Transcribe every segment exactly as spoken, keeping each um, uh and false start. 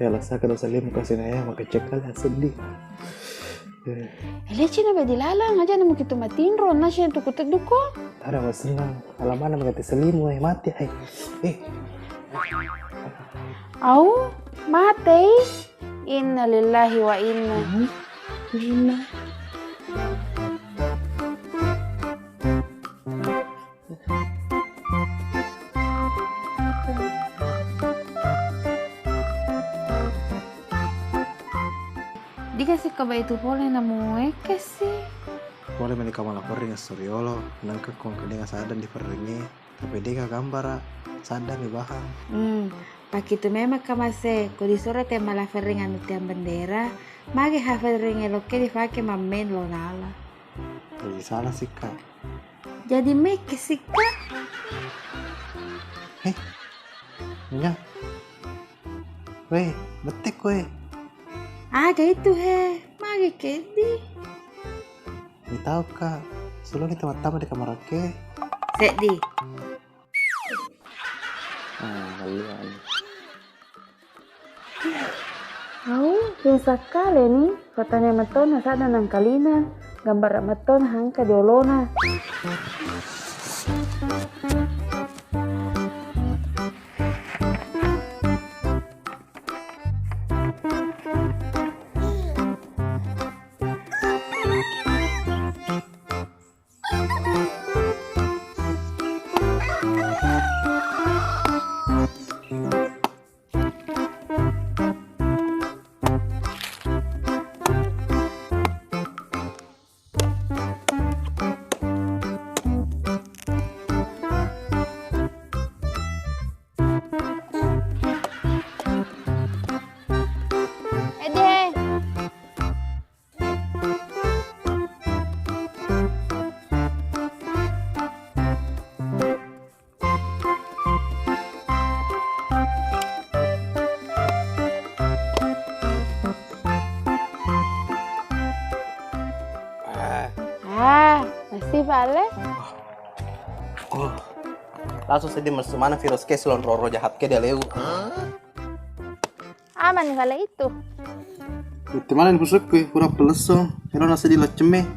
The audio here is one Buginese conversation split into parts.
Kalau saya kalau salim kasih naya maka cekal sedih. Elecci na bedi lalang aja na mukitu matinro na siang tuku tedduko. Ada masenang. Alamana mengati selimu eh mati ai. Eh. Au matei. Innalillahi wa inna. Inna. Dikasi ka baitu pole namu ekkesi. Pole meni kamala perring esso riolo, nengka kong keninga sadang di perringi, tapi deka gambara, sadang di bahang. Hmm, pakitu memang kamase, ko disoro te mala ferring anu tiang bendera, mage ha ferring elokke difake mammen lo nala. Jadi salah sih kak. Jadi mekkesikka. Heh, nya. Weh, bettek koe. Aga itu he, magi keddi. Mitau ka, solo kita mattama di kamar oke. Seddi. Ah, kalian. Au, pinsakkale ni, patanya matona sadda nangkalina, gambara matona hangka di olona. Ede. Ah, masih pale? Oh. Langsung sedih messu mana virus ke selon roro jahat ke dia leu. Amani pale itu. Itu mana ni pusukku, kurang pelesso. Ero nasa di locemme.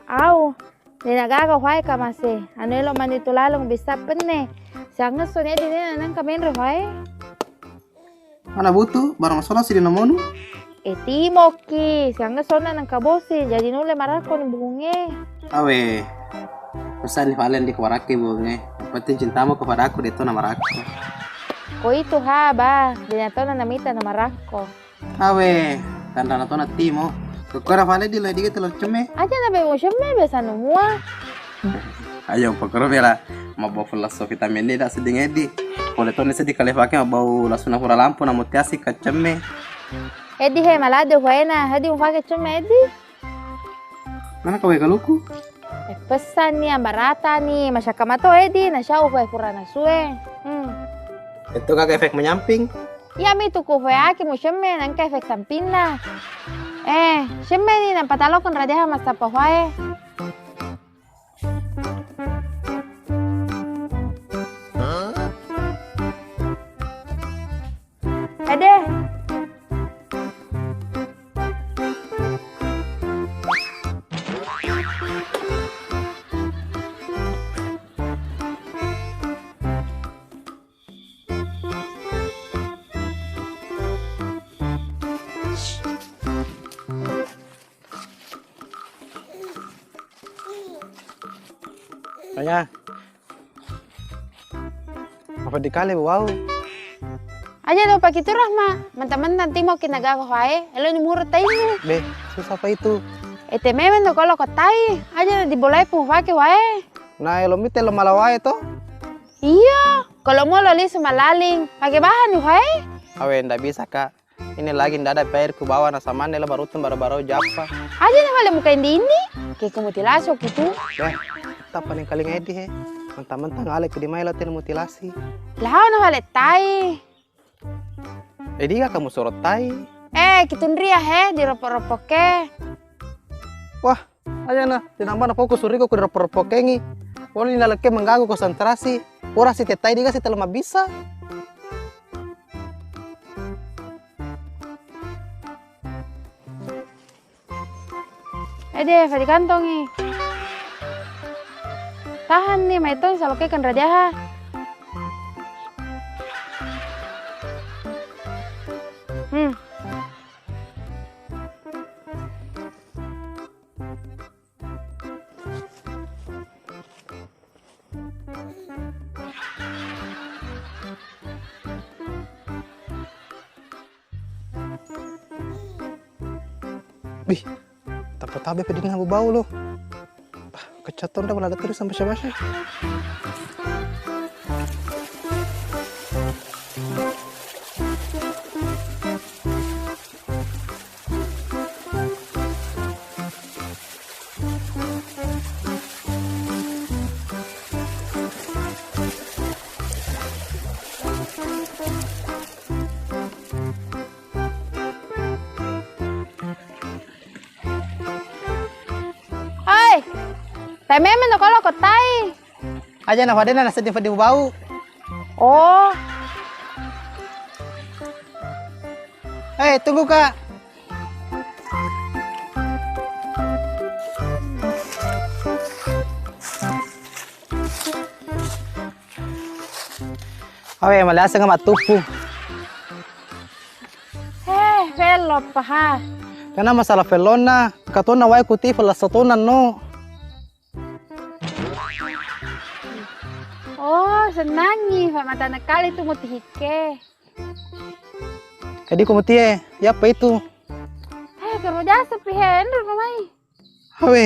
Au, dena gaga wae kamase. Anu elo mani tu lalung bisa penne. Sangesso ne dina nang kamenre wae. Mana butu, barang sola sidi namonu. E timoki, sangesso na nang kabosi. Jadi nulle marakko ni bunge. Awe. Pesan ni palen di kuarake bunge. Yang penting cintamu kepadaku de to na marakko. Ko itu ha ba, dena to na namita na marakko. Awe, tanrana tona timo. Kekkora fale di lo diga telo cemme. Aja na bebo cemme biasa numua. Ayo pokoro bela. Mabbo fulasso vitamin D da seding edi. Pole toni sedih kale fake mabau lasuna pura lampu na mutiasi ka cemme. Edi he malade huena, edi mufake cemme edi. Mana kawai kaluku? Eh, pesanni, ambaratani, masyakka mato edi, nasyau kue furana sue. Hmm. Itu kagak efek menyamping. Iya mi tu ku feaki mu semme nangka efek sampinna. Eh, semme ni nampa talokon radeha massappa huae. Ede. Tanya. Apa dikale bawau? Aja lo pakitu Rahma, mentang-mentang timo ki nagaga wae, elo ni muru tainu. Be, susah apa itu? Ete memang to kolo kotai, aja lo dibolai pu fake wae. Nah, elo mite lo mala wae to? Iya, kalau mau lo lisu malaling, pakai bahan ni wae. Awe, ndak bisa kak. Ini lagi ndak ada pair ku bawa na samanne lo barutung baro-baro jappa. Aja na fale muka indi ini, ke ku mutilasi oki tu. Weh, tappa ning kalinga edi he. Mentang-mentang ale ku di mai lo tena mutilasi. Lao na fale tai. Edi ka kamu sorot tai. Eh, kitunria he di ropok-ropok ke. Wah, Aja na, tinambah na fokus suriko ku roppo-roppokengi. Poli nalekke mengganggu konsentrasi. Pura si tetai diga si telu mabisa. Ede, fadikantongi. Tahanni, maetong saloke kenra diaha. Hmm. Bih, tappa tabe pedinna bau lo. Ah, keccaton dah, malah ada terus sampai siapa sih? Hei, tai memeng no kolo kottai. Aja na fadena na seddi faddi bau. Oh. Eh, tunggu, Kak. Awe, maliaseng mattuppu. Eh, fello paha. Kena masalah fellonna, katonna wae kuti fella satona no. Oh, senangi, Pak, matana kali tu mutihikke. Kadi ko mutie, ya apa itu? Eh, karo jasa pi he, enro no mai. Awe.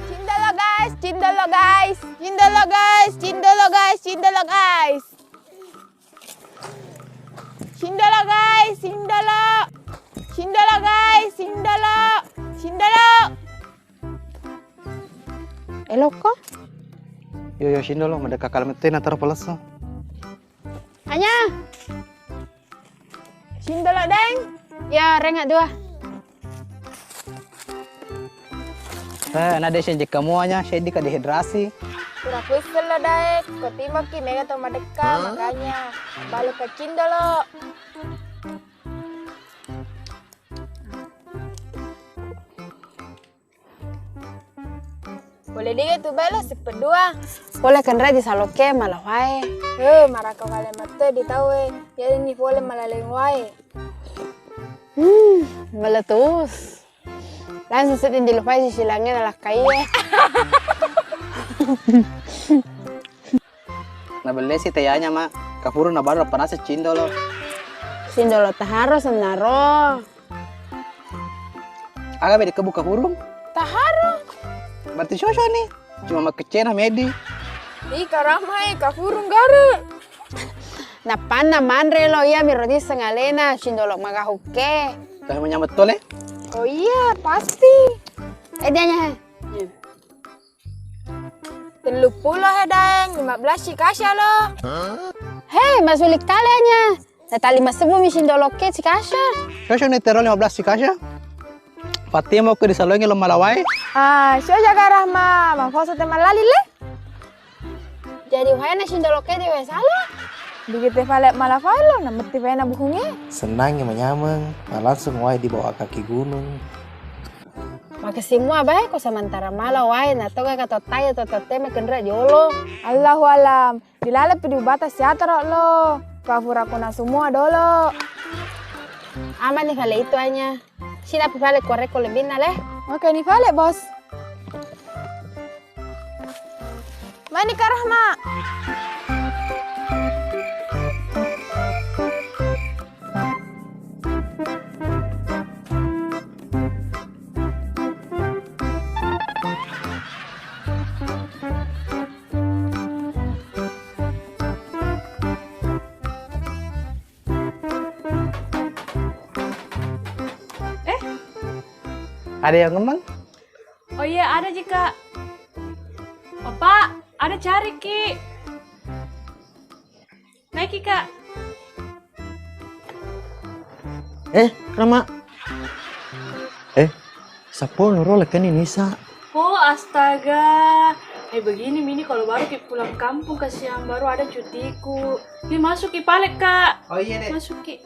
Cindolo guys, cindolo guys, cindolo guys, cindolo guys, cindolo guys. Cindolo guys, cindolo. Cindolo guys, cindolo. Cindolo. Elokko? Yo, yo, cindolo, madekka kala mette na taro palesso. Anya. Cindolo, Deng. Ya, renga dua. Eh, na de' senjek kamuanya, seddi ka dehidrasi. Pura kuisseng lo, Daeng. Ko timoki mega to madekka, makanya bale ka cindolo. Pole dega tu belo sippedua. Pole kenre di saloke malawae. Eh, marako kale mette di taue. Jadi ni pole malaleng wae. Hmm, meletus. Langsung seddi dilupai sisilange nalakkaie. Nabellesi teyanya, Mak. Kafuru nabaru nappanasa cindolo. Cindolo taharo sennaro. Aga bede kebu kafuru? Taharo. Berarti sosok nih. Cuma makeccena medi. Ih, karama e, kafuru gare. Nappanna manre lo, iya miro nisseng alena cindolo magahukke. Tapi menyambut tole? Oh iya, pasti. Eh, dia nya. Telluppulo he Daeng, lima belas si kasya lo. Hei, masuli kale nya. Natali masebbu mi sindolokke si kasya. Kasya ni tero lima belas si kasya. Fatima ko disalongi lo malawai. Ah, sio jaga Rahma, mafoso te malali le. Jadi wae na sindolokke di wae sala. Dikite fale malafai lo, nametti wae na buhunge. Senangi manyameng, na langsung wae di bawah kaki gunung. Makessing mua bae ko sementara mala wae na toga ka tottae to totte makenre jolo. Allahu alam, dilaleng pi di ubata siatoro lo. Kafura kona semua dolo. Aman ni fale itu anya. Sina pi fale koreko lebinna le. Oke ni fale, Bos. Mani Kak Rahma. Eh? Ada yang ngomong? Oh iya, ada ji, Kak. Bapak, ada cari ki. Naiki, Kak. Eh, Rama. Eh, sappo nuro lekkani Nisa. Oh, astaga. Eh, begini mini kalau baru ki pulang kampung, kasihan baru ada cutiku. Ini masuk ki palek, Kak. Oh iya deh. Masuk ki.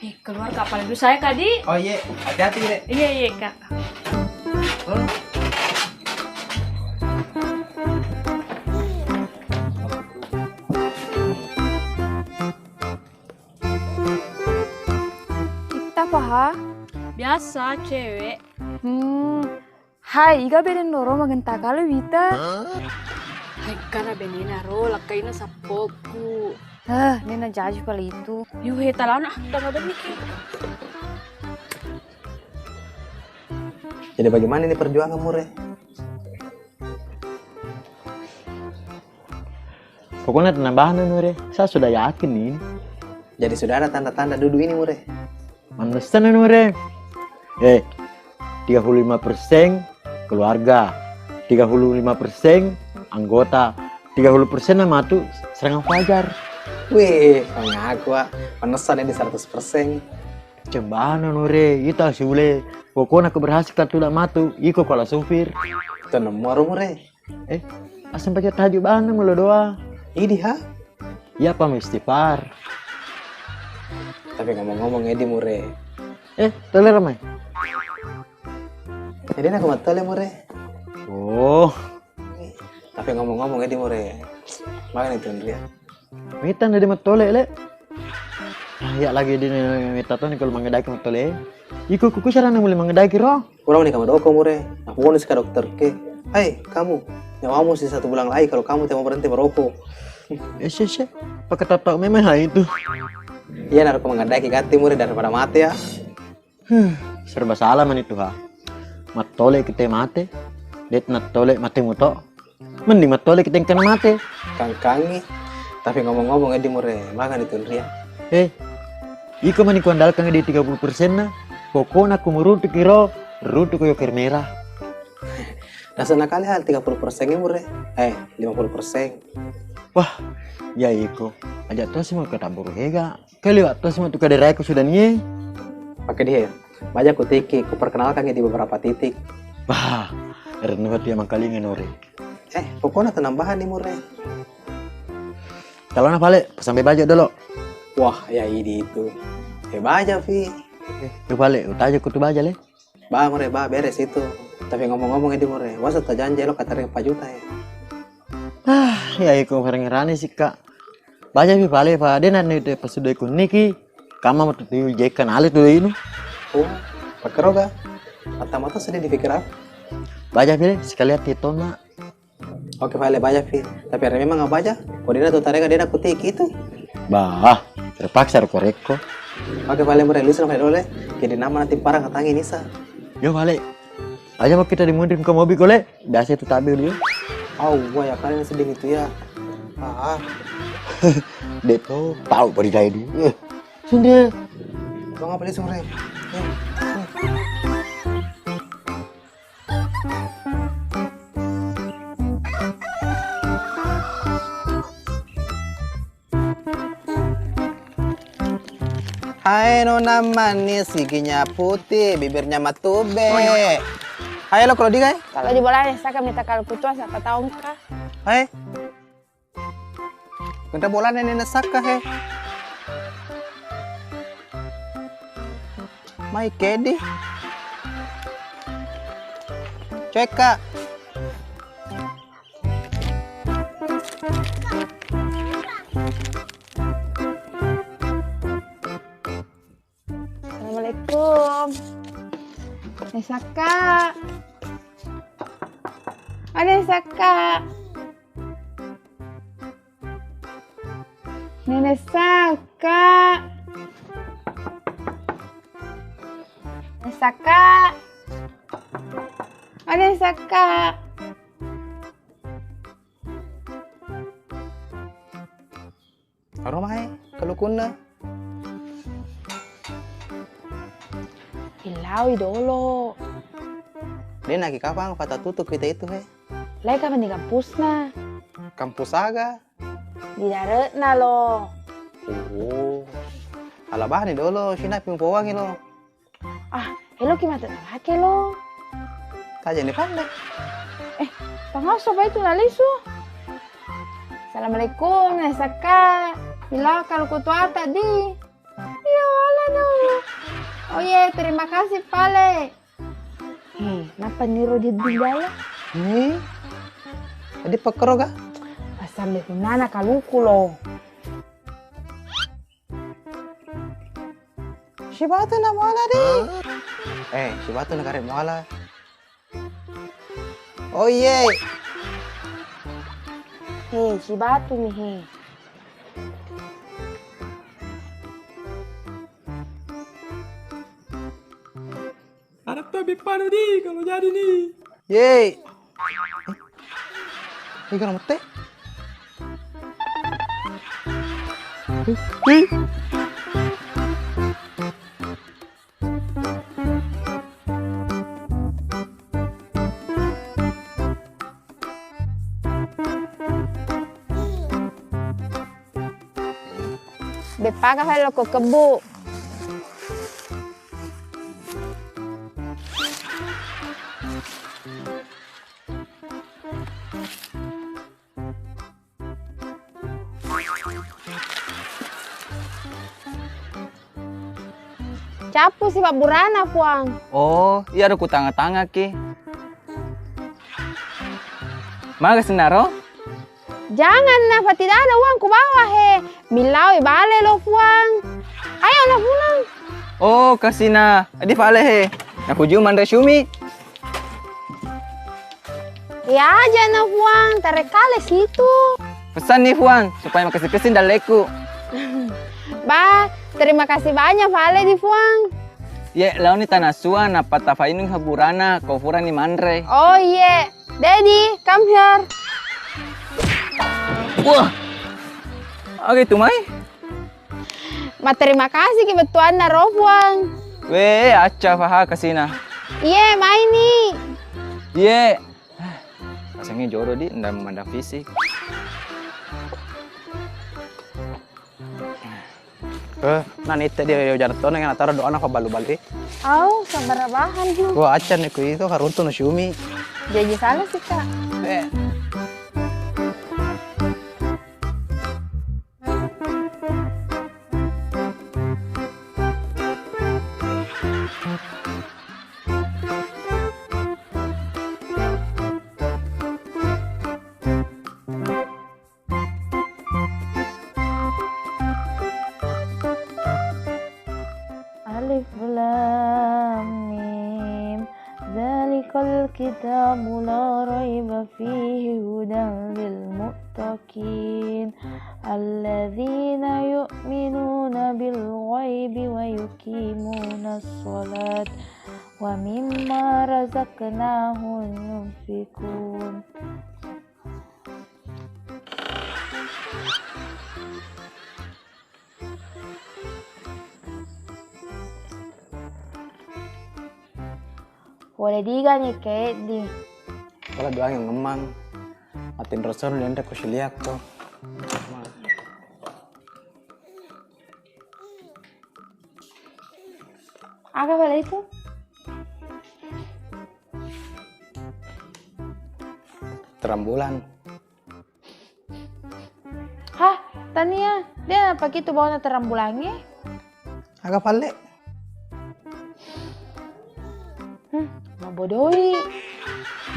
Eh, keluar kak, paling dulu saya kak di. Oh iya, hati-hati deh. Iya iya kak. Hmm. Kita paha? Biasa cewek. Hmm. Hai, iga berenno ro magenta kale wita? Hai, kana benena ro, lakkaina sappoku. Eh, nena jaju kali itu. Yuhe talana, tengah benni ki. Jadi bagaimana ini perjuangan mure? Pokoknya tenang bahan mure, saya sudah yakin ini. Jadi sudah ada tanda-tanda duduk ini mure. Manessana nure. Eh, tiga puluh lima persen keluarga, tiga puluh lima persen anggota, tiga puluh persen matu serangan fajar. Wih, mengaku ah, manessana di seratus persen. Cembana nure, ita sule. Pokoknya aku berhasil katuda matu, iko kepala supir. Tenang mure. Eh, aseng paja tahajud bana mulo doa. Idi ha? Iya pa istighfar. Tapi ngomong-ngomong edi mure. Eh, tolera mai. Jadi aku mattole mure. Oh. Tapi ngomong-ngomong edi mure. Mana itu Andrea? Mita na de mattole le. Ah, iya lagi di mita toni kalau mangedaki mattole. Iko kuku sarana mulai mangedaki ro. Kurang nih kamu doko mure. Aku kono sika dokter ke. Hai kamu, nyawamu sisa satu bulan lagi kalau kamu tidak mau berhenti merokok. Eh, sih, sih. Pakai tato memang hai itu. Iya, naruh mangedaki gatti mure daripada mati ya. Huh, serba salah mani tu ha. Mattole kita mate. Det nattole mate muto. Mending mattole kita engkana mate. Kangkangi. Tapi ngomong-ngomong edi mure, maga ni tunria. Eh, iko mani kuandalkan di tiga puluh persen na. Pokokna ku muruntuki ro, runtuku yoker merah. Dasar nakali hal tiga puluh persen mure. Eh, lima puluh persen. Wah, ya iko. Aja tosi mau ketampuru hega. Kali waktu semua tu kaderaiku sudah nie. Pakai dia. Baja ku tiki, ku perkenalkan di beberapa titik. Wah, rennu tu yang mangkalinga nore. Eh, pokoknya tenang bahan nih mure. Kalau na pale, sampai baja dulu. Wah, ya idi itu. Eh, baja, Vi. Eh, tu pale, utaja ku tu baja le. Ba, mure, ba, beres itu. Tapi ngomong-ngomong edi mure, wasa tajanji lo katereng empat juta ya. Ah, ya iko mereng rani sih kak. Baja pi pale pa, de nanne te pasudoe kunniki. Kama matu tu jekka nale tu inu. Oh, pakkeroga. Mata-mata sedih dipikir apa? Baja pi sekalian titona. Oke pale baja pi. Tapi ada memang apa aja? Kok dena tu tarega dena kuti gitu. Bah, terpaksa ro korekko. Oke pale mure lusa pale dole. Jadi nama nanti parang katangi nisa. Yo pale. Aja mau kita di munding ke mobil kole. Biasa itu tabe dulu. Au, wah ya kalian sedih itu ya. Ah, De to tahu beri dai dulu. Eh, sini. Bang apa dia sore? Eh, eh. Hai nona manis, giginya putih, bibirnya matube. Hai lo kalau digai? Kalau di bola desa kami takal kutua siapa tahu engka. Hai. Kenta bola nene nesaka he. Mai kedi. Ceka. Assalamualaikum. Nesaka. Ada Nesaka. Nene Saka. Nene Saka. Ada Saka. Aro mae kalukunna. Illaui dolo. De naki kapang patatutu kita itu he. Lai ka mani kampusna? Kampus aga? Di dare'na lo. Oh. Alabani dolo, sinapi mupowangi lo. Ah, eloki matu nalake lo. Tajani panda. Eh, pangaso pa itu nalisu. Assalamualaikum, Nesaka. Ila kalau kutuata di. Iya wala Oh iye, terima kasih pale. He, nappa niro di dudala? Ni, tadi pekkero ga? Pasambe punana kaluku lo. Sibatu na muala di. Eh, sibatu na kare muala. Oh iye. He, sibatu mi he. Harap to beppanu di kalau jadi ni. Ye. Eh, kena mette. Eh, eh. Beppaga fale lokko kebbu. Cappu sipabburana, Puang. Oh, iyaro kutanga-tangaki. Maga senaro? Jangan na, fatidada uang ku bawa he. Millau bale lo, Puang. Ayo na pulang. Oh, kasina. Adi fale he. Nakuju manre syumi. Iya aja na Puang, tarekkale situ. Pesanni Puang, supaya makessing-kessing dalleku. Bah, terima kasih banyak fale di Puang. Ye, laoni tanasua, nappa tafainung habburana, ko furani manre. Oh iye, Daddy, come here. Wah, oke tu mai. Matterima kasih ki bettuanna ro Puang. We, acca faha kasina. Iye, maini. Iye. Rasanya jodoh di, nda memandang fisik. Eh, nanitte dia yo jarto neng nataro doana fa balu-balu. Au, sabar bahan. Wah, acca ni ku itu karuntu no syumi. Jadi salah sih, Kak. Eh. Alif Lam Mim. Dzalikal kitabu la raiba fihi hudan lil muttaqin. Alladzina yu'minuna bil ghaibi wa yuqimunas shalat wa mimma razaqnahum yunfiqun. Pole digani keddi. Pala doang yang ngemang. Matin roson dan aku siliak tuh. Aga pale itu? Terang bulan. Hah, tania, dia apa gitu bawa terang bulangi? Aga palle? Hmm, mabodoi.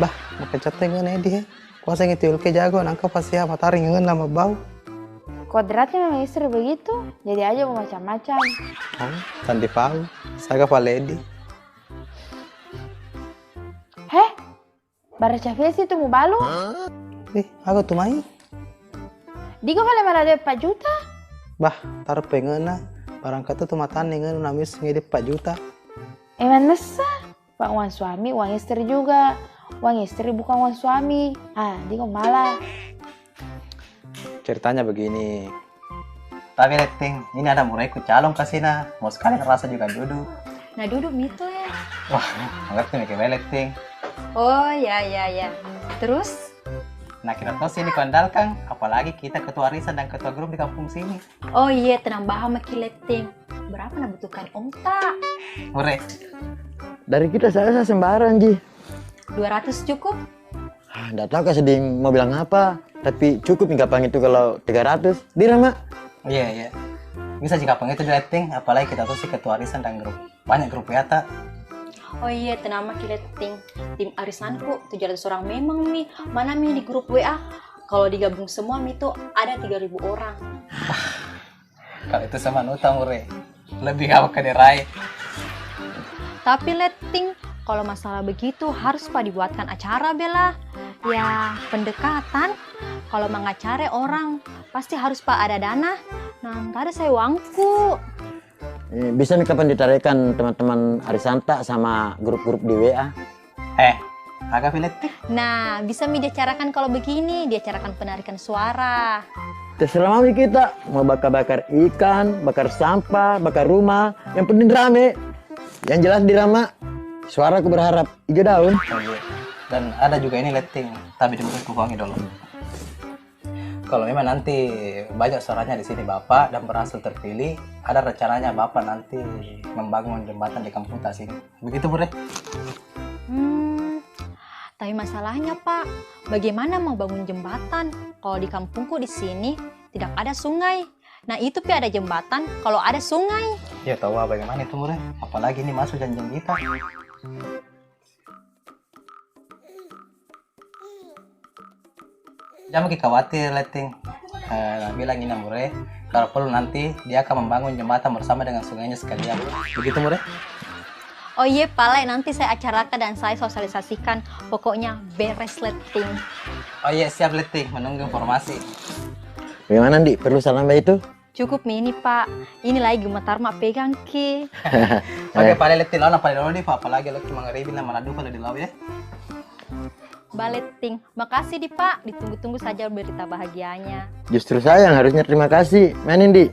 Bah, makecatnya ngene di he. Kuasa ngitu ke jago nangka pasti apa taring ngena mabau. Kodratnya memang istri begitu, jadi aja mau macam-macam. Oh, tandi pau. Saga paledi. Heh, bara cafesi tu mubalu? Eh, aga tu mai? Digo pale mala dua empat juta? Bah, taruh pengena. Barang kata tu matane ngena namis ngede empat juta. Emang nessa? Pak, uang suami, uang istri juga. Uang istri bukan uang suami. Ah, digo mala. Ceritanya begini. Tapi Letting, ini ada mureku calon kasina, mau sekali rasa juga duduk. Nah, duduk mito ya. Wah, ngerti nih kebelek ting. Oh ya ya ya. Terus? Nah, kita tuh sini kuandalkan, apalagi kita ketua arisan dan ketua grup di kampung sini. Oh iya, tenang bahas maki Letting. Berapa nak butuhkan onta? Mure. Dari kita saya sembarang ji. Dua ratus cukup? Ah, nggak tahu Kak Seding mau bilang apa, tapi cukup nggak pang itu kalau tiga ratus. Dirama? Iya, iya. Bisa jika pengen itu di letting, apalagi kita tuh si ketua arisan dan grup, banyak grup W A ta. Oh iya, tenang maki letting. Tim arisanku tujuh ratus orang memang mi. Mana mi di grup W A? Kalau digabung semua mi tuh ada tiga ribu orang. Kalau itu sama nuta mure. Lebih apa ke derai? Tapi letting, kalau masalah begitu harus pa dibuatkan acara bela. Ya, pendekatan. Kalau mengacare orang pasti harus pa ada dana. Nah, nggak ada saya uangku. Eh, bisa nih kapan ditarekan teman-teman arisanta sama grup-grup di W A? Eh, aga filetti? Nah, bisa mi diacarakan kalau begini, diacarakan penarikan suara. Terserah mami kita, mau bakar-bakar ikan, bakar sampah, bakar rumah, yang penting rame. Yang jelas di Rama, suaraku berharap hijau daun. Oh, iya. Dan ada juga ini letting, tapi dulu kukuangi dulu. Kalau memang nanti banyak suaranya di sini Bapak dan berhasil terpilih, ada rencananya Bapak nanti membangun jembatan di kampung sini. Begitu, Bure? Hmm, tapi masalahnya, Pak, bagaimana mau bangun jembatan kalau di kampungku di sini tidak ada sungai? Nah, itu pi ada jembatan kalau ada sungai. Ya tahu bagaimana itu, Bure? Apalagi ini masuk janji kita. Jangan ki khawatir, Letting. Eh, bilang ini Mure, kalau perlu nanti dia akan membangun jembatan bersama dengan sungainya sekalian. Begitu, Mure? Oh iya, Pale, nanti saya acarakan dan saya sosialisasikan. Pokoknya beres, Letting. Oh iya, siap, Letting. Menunggu informasi. Bagaimana, Ndi? Perlu salam itu? Cukup mi ini, Pak. Ini lagi gemetar mak pegang ki. Oke, Pale, Letting, lawan apa dulu nih, Pak? Apalagi lagi mangaribi nama ladu pada di laut ya. Baletting. Makasih di, Pak. Ditunggu-tunggu saja berita bahagianya. Justru saya yang harusnya terima kasih. Mainin, Di.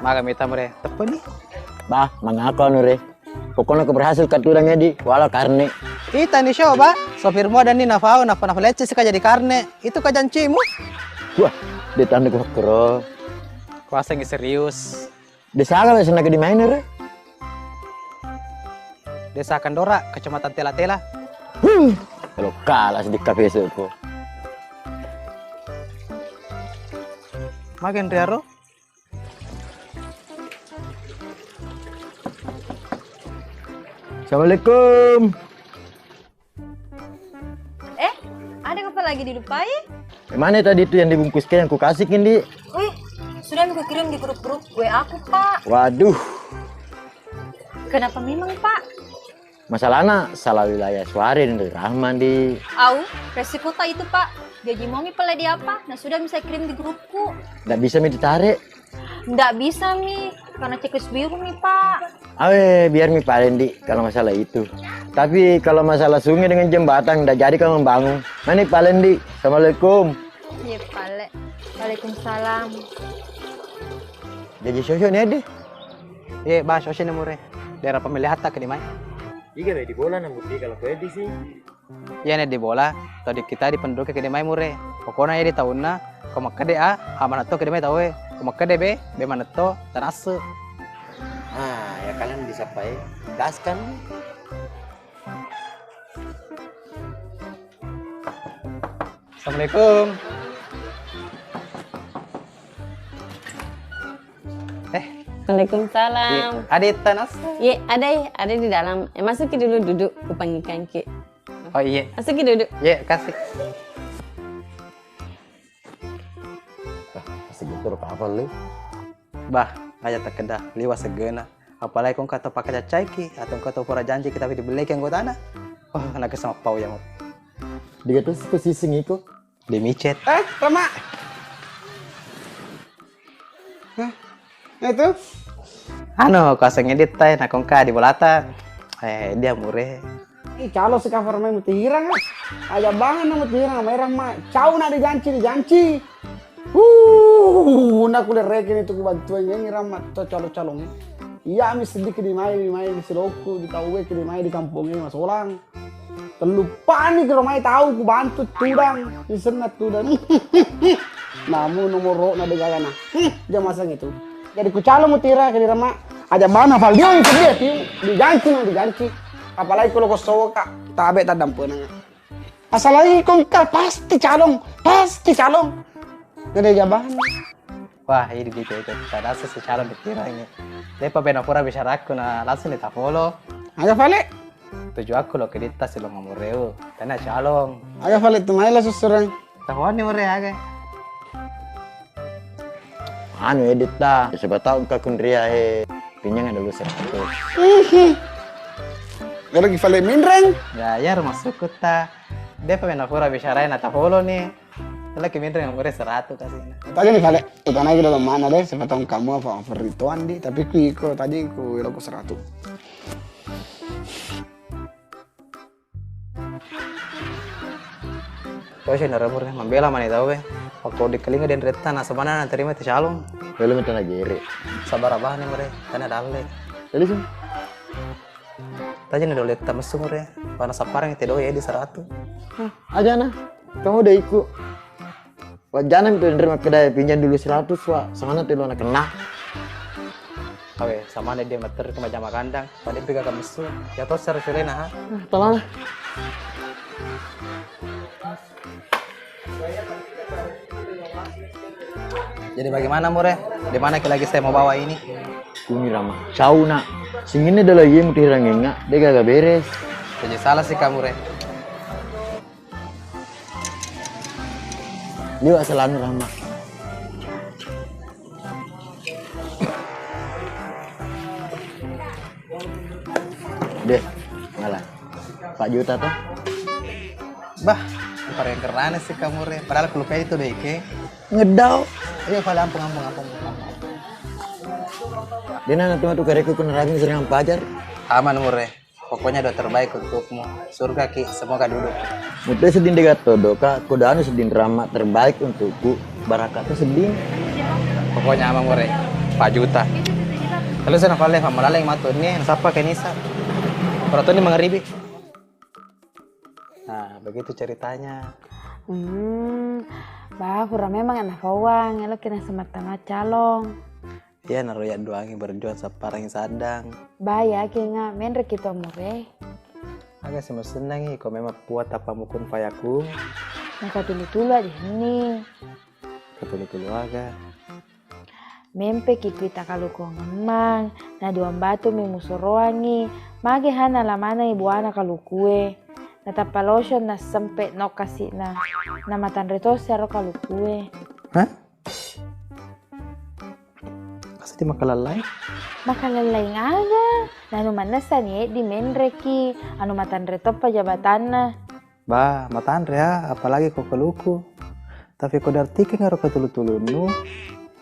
Maga mita, Mure. Teppe ni. Bah, mangako anu, Re. Pokoknya aku berhasil kat tudang edi, walau karne. Kita ni coba, sopir mua dan ni nafau, napa napa lecce sika jadi karne. Itu ka jancimu. Wah, ditanda ku kero. Kuasa ngi serius. Desa aga lo senna di main, Re? Desa Kandora, Kecamatan Tela-Tela. Hmm, kalau kalah sedikit besok. Magen Riaro. Assalamualaikum. Eh, ada apa lagi dilupai? Eh, mana tadi itu yang dibungkus ke yang kukasih, Ndi? Wih, sudah aku kirim di grup-grup W A aku, Pak. Waduh. Kenapa memang, Pak? Masalahnya salah wilayah suara dari Rahman di. Au, resiko tak itu, Pak. Gaji mau mi pale di apa? Nah, sudah bisa kirim di grupku. Nggak bisa mi ditarik. Ndak bisa mi, karena checklist biru mi, Pak. Awe, biar mi pale, Ndi, kalau masalah itu. Tapi kalau masalah sungai dengan jembatan, ndak jadi kalau membangun. Mani pale, Ndi. Assalamualaikum. Iya, Pale. Waalaikumsalam. Jadi sosok nih, Di? Iya, Bah, sosok nih, Mure. Daerah pemilihan tak ke di mana? Iya, di bola nang bukti kalau kau di sih. Iyana di bola, tau di kita di penduduke kede mai Mure. Pokokna iya di taunna, ko makkede A, A manetto kede mai tauwe. Ko makkede B, B manetto, tanasse. Ah, ya kalian disappai. Gas kan? Assalamualaikum. Eh. Waalaikumsalam. Iya, ada Tanas? Iya, ada, ada di dalam. Eh, masuki dulu duduk, kupanggilkan ki. Oh iya. Masuki duduk. Iya, kasih. Ah, masih gitu, apa lu? Bah, aja takkeda, liwa segena. Apalagi kong kata pakai cacai ki, atau kata pura janji kita di beli ki anggotana. Oh, anak sama pau ya mau. Dia tuh posisi ngiko. Di micet. Eh, Rama. Hah? Nah, itu? Anu, kuasa ngedit tai, nakongka di bolata. Eh, dia mure. Ih, calo si cover mai mutirang. Aja banget na mutirang, mai Rama. Cau na dijanci, dijanci. Uh, na kulereke ni tu kubantuan nyanyi Rama. To calo-calo ni. Iya, mi sedikit di mai, di mai, di siloku, di tauwe, di mai, di kampung ini, masolang. Telluppani kero mai tau kubantu tudang, isenna tudang. Namu nomoro'na de gagana. Hmm, jam masang itu. Jadi kucalo mutira ke dirama. Aja mana fal dia itu dia tiu diganti nang diganti. Apalagi kalau kosoka tabe tadampenang. Assalamualaikum, Kak. Pasti calon, pasti calon. Gede jabahan. Wah, ini di itu, itu. Tadasa si calon ditirangi. Depa bena pura bisarakku na langsung ditapolo. Aga fale? Tuju aku lo keditta silong amureu. Tanya calon. Aga fale tu maila susurang. Tahoni mure aga. Anu edit ta. Siapa tahu engka kunria he pinjang ada lu seratus. Kalau ki fale minreng. Ya, ya rumah suku ta. Depa bena pura bisarai na tapolo ni. Lagi minta yang murah seratus kasih. Tadi nih, Fale, utana kita mana deh, siapa tahu kamu apa over itu, Andi, tapi ku iko tadi ku ilo ku seratus. Kau sih nara murah, membela mana tahu, eh. Waktu di kelinga dan reta, nah, sebenarnya terima itu calon. Belum itu lagi iri. Sabar abah nih, murah, tanya dalle. Jadi sih. Tadi nih, dole, tamu sumur ya. Panas saparang itu doy, ya, di seratus. Aja nah, kamu udah ikut. Wajana itu nerima kedai pinjam dulu seratus, wa. Samana tuh lo nak kena. Awe, samana dia mater ke majama kandang. Pada piga kamu su. Ya, toh, seru sule, nah. Tolong. Jadi bagaimana, Mure? Di mana lagi saya mau bawa ini? Kumi Rama. Cau, nak. Singinnya ada lagi mau tirangenga. Dia gagal beres. Jadi salah sih kamu, Re. Liwat selalu Rama. Deh, ngalah. Empat juta tuh. Bah, pareng kerana sih kamu, Re. Padahal aku lupa itu deh, ke. Ngedau. Iya, Fale, ampun, ampun, ampun, ampun. Dia nana tuh kareku kena ragin sering pajar. Aman, Mure. Pokoknya doa terbaik untukmu. Surga ki, semoga duduk. Mutu sedih dega todo, Kak. Kuda anu sedih drama terbaik untukku. Baraka tuh sedih. Pokoknya aman, Mure. Empat juta. Kalau sana Fale, Fale, malaleng matu ini, siapa kenisa? Orang tuh ini mengeribi. Nah, begitu ceritanya. Hmm, bah, pura memang anak fawang, elok kena semata calon. Iya, naro ya doangi berjuang sapparangi sadang. Bah, yakin nga, menre kita umure. Aga sih masennangi, ko memang puat apa mukun fayaku. Maka tulu-tulu aja ini. Katulu-tulu aga. Mempe ki kuita kaluku ngemmang, na duang batu mi musuroangi, mage ha nalamanai buana kalukue. Natappa losyo na sempe no kasi'na, na matanre tosi aro kalukue. Hah? Kasih di makalallai? Makalallai aga? Nanu manessa ni eddi menreki, anu matanre toppa jabatanna. Bah, matanre ha, apalagi ko kaluku. Tapi ko diartikan ero katulu-tulunnu.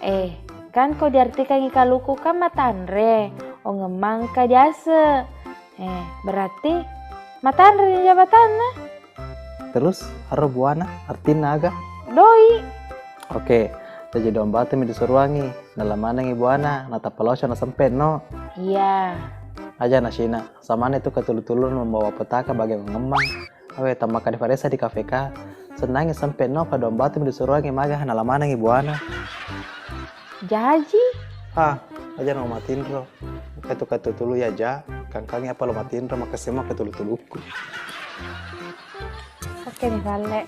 Eh, kan ko diartikangi kaluku kan matanre, ongeng mangka diase. Eh, berarti matanre ni jabatanna. Terus, aro buana, artinna aga? Doi. Oke, jadi domba tu mi disuruangi, nalamanengi buana, natappa loso na sempe no. Iya. Aja nasina, samana itu katulu-tulun membawa petaka bagi ngemmang. Awe, tamma kade faresa di K P K. Senangi sampe no, ka domba tu disuruangi maga nalamanengi buana. Jaji? Ah, aja no matinro. Katu-katu tulu ya ja, kangkangi apa lo matinro, makasih mah katulu-tulukku. Oke nih, Fale.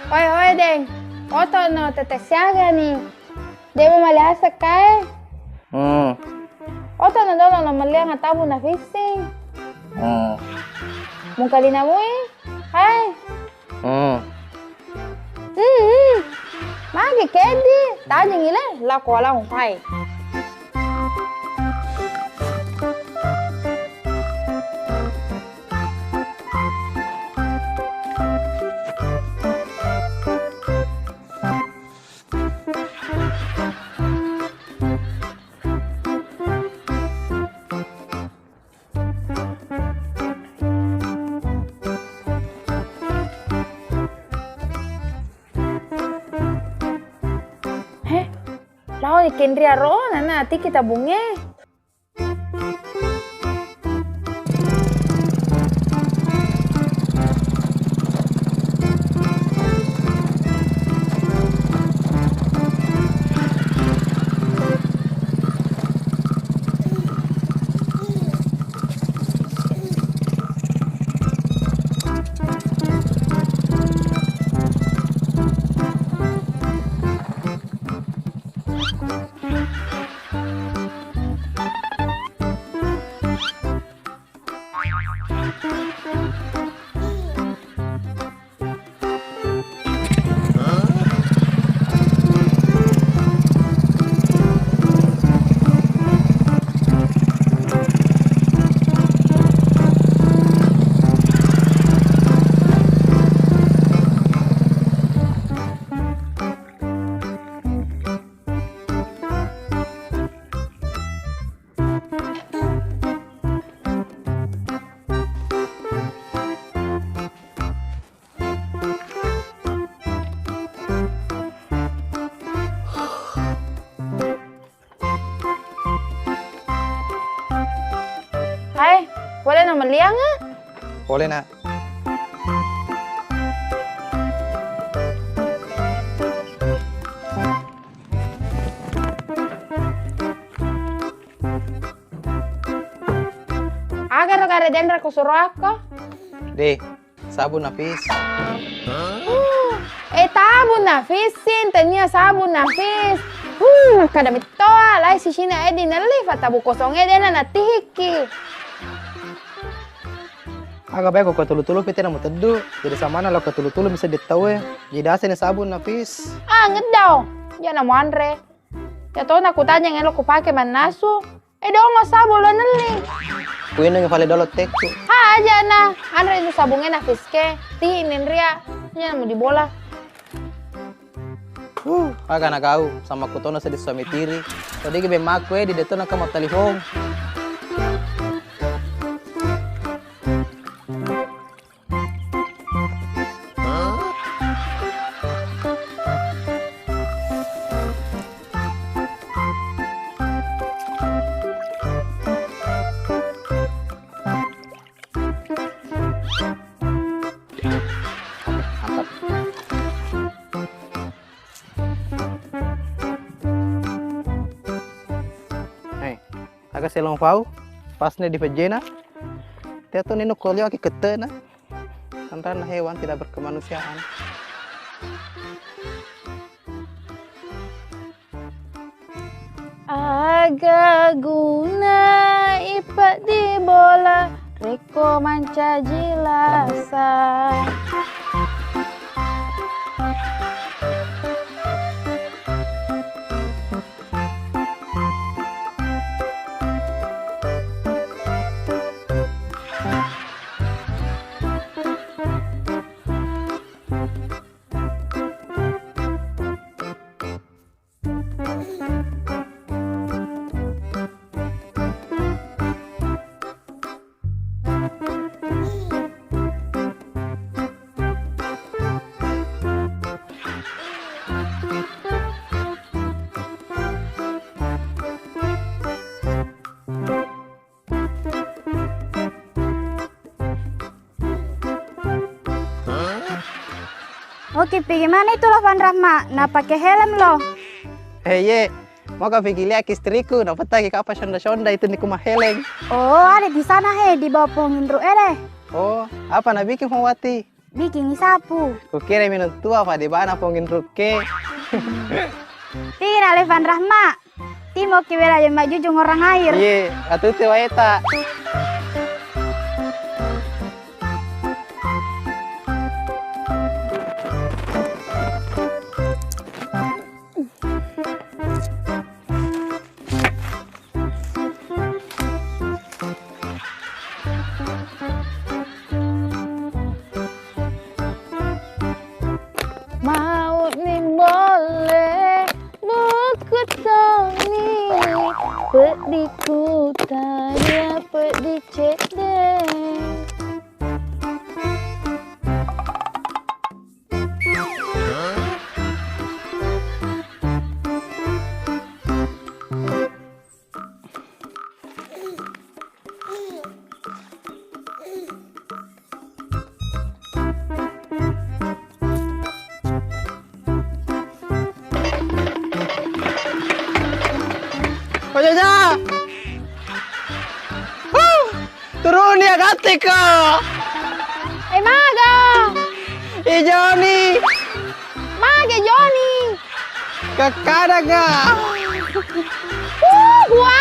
Oi, oi, Deng. Oto no tete siaga ni. Dewa maliasa kae. Hmm. Oto no dolo no meliang atamu na fishing. Hmm. Mungkalina mui. Hai. Hmm. Hmm. Magi kedi, tajing ile, lako alang pai. He, lao ni kenria ro, nana tiki tabunge. Pole na mellianga? Pole na. Agaro gare denre ko suroakko? De, sabun nafis. Uh, eh, tabung nafis, sin, tania sabun nafis. Uh, kada mittoa, lai sisina edi nelli, fa tabung kosong ede na natihiki. Aga bae ko tulu-tulu pite na muteddu, jadi samana lo ko tulu-tulu miseddi tauwe. Jadi aseni sabun nafis. Ah, ngeddao. Jana muanre. Ya tona kutanya ngelo kupake mannasu. Eh, dongo sabung lo nelli. Kuinungi fale dolo tekku. Ha, aja na. Anre itu sabunge nafiske. Ti ninria. Jana mu dibola. Huh, aga na gau, sama kutono seddi suami tiri. Todigi bemmaku e di detto naka mau telepon. Hei, aga selong fau, pas ne di pejena, teto nino kolio aki ketena, tanrana hewan tidak berkemanusiaan. Aga guna ipeddi bola rekko mancaji lasa. Oke, pigi mana itu lo Fan Rahma? Napake helm lo? Eh, iye. Maka pigi lihat istriku, napettaki kapa sonda-sonda itu niku maheleng. Oh, ada di sana he, di bawah pohon indru ede. Oh, apa na bikin Wati? Bikin sapu. Kukira minum tua, pada bana pohon indruke. Tidak, le Fan Rahma. Timoki wela je majujung orang air. Iye, atutte waeta. Mau ni bolle buku toni, peddi kutanya, peddi cedde. Ko Jaja! Huh! Turuni, agattiko! Eh, maga? I Joni! Mage Joni? Kakkadanga! Uh, gua